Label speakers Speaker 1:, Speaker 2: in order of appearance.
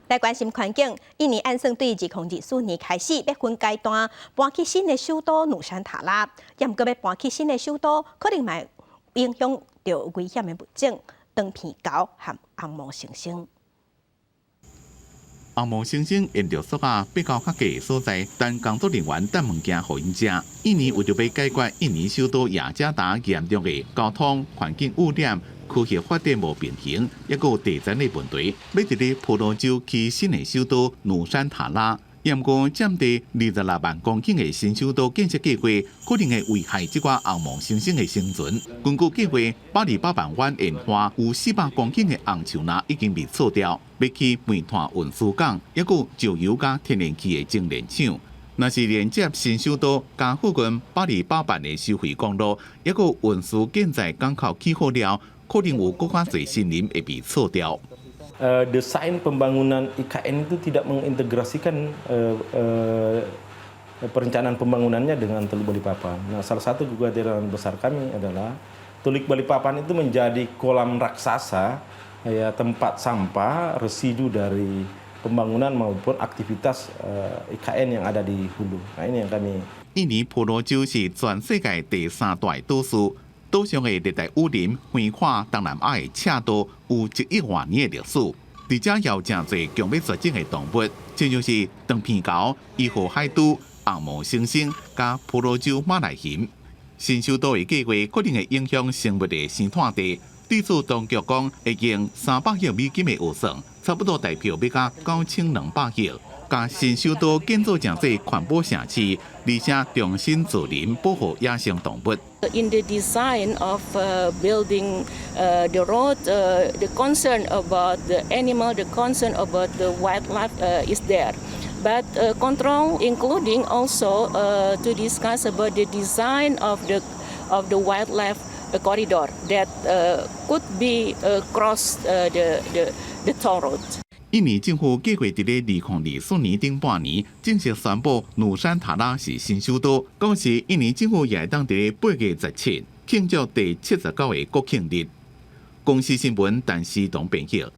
Speaker 1: 來關心環境，印尼按算對2024年開始，欲分階段搬去新的首都努山塔拉。毋過欲搬去新的首都，可能會影響著危險的物種長鼻猴和紅毛猩猩。
Speaker 2: 紅毛猩猩沿著索仔爬到較低的所在，等工作人員擲物件予𪜶食。印尼為著欲解決印尼首都雅加達嚴重的交通環境污染、區域發展無平衡，抑閣有地震的問題，欲佇咧婆羅洲起新的首都努山塔拉。毋過佔地26萬公頃的新首都建設計劃，可能會危害這寡紅毛猩猩的生存。根據計劃，巴厘巴板灣沿岸有400公頃的紅樹林已經被銼掉，欲起煤炭運輸港，抑閣有石油佮天然氣的精煉廠。若是連接新首都佮附近巴厘巴板的收費公路，抑閣運輸建材港口起好了，可能有閣較濟森林會被銼掉。
Speaker 3: Desain pembangunan IKN itu tidak mengintegrasikan perencanaan pembangunannya dengan Teluk Balikpapan. Nah, salah satu kekhawatiran besar kami adalah Teluk Balikpapan itu menjadi kolam raksasa, ya, tempat sampah residu dari pembangunan maupun aktivitas IKN yang ada di hulu. Nah, ini yang kami.
Speaker 2: 印尼婆羅洲是全世界第三大的島嶼，島上的熱帶雨林橫跨東南亞的赤道，有1億外年的歷史。佇遮有誠濟強欲絕種的動物，親像是長鼻猴、伊河海豬、紅毛猩猩、佮婆羅洲馬來熊。新首都的計劃可能會影響生物的生態地。對此當局講，會用300億美金的預算，差不多台票欲加9200億，共新首都建造成這環保城市，而且重新造林保護野生動物。
Speaker 4: In the design of building the road, the concern about the animal, the concern about the wildlife is there. But control, including also to discuss about the design of the wildlife corridor that could be across the toll road.
Speaker 2: 印尼政府計劃佇咧2024年頂半年正式宣布努山塔拉是新首都。同時，印尼政府也會當佇咧8月17慶祝第79個國慶日。公視新聞，陳思東編譯。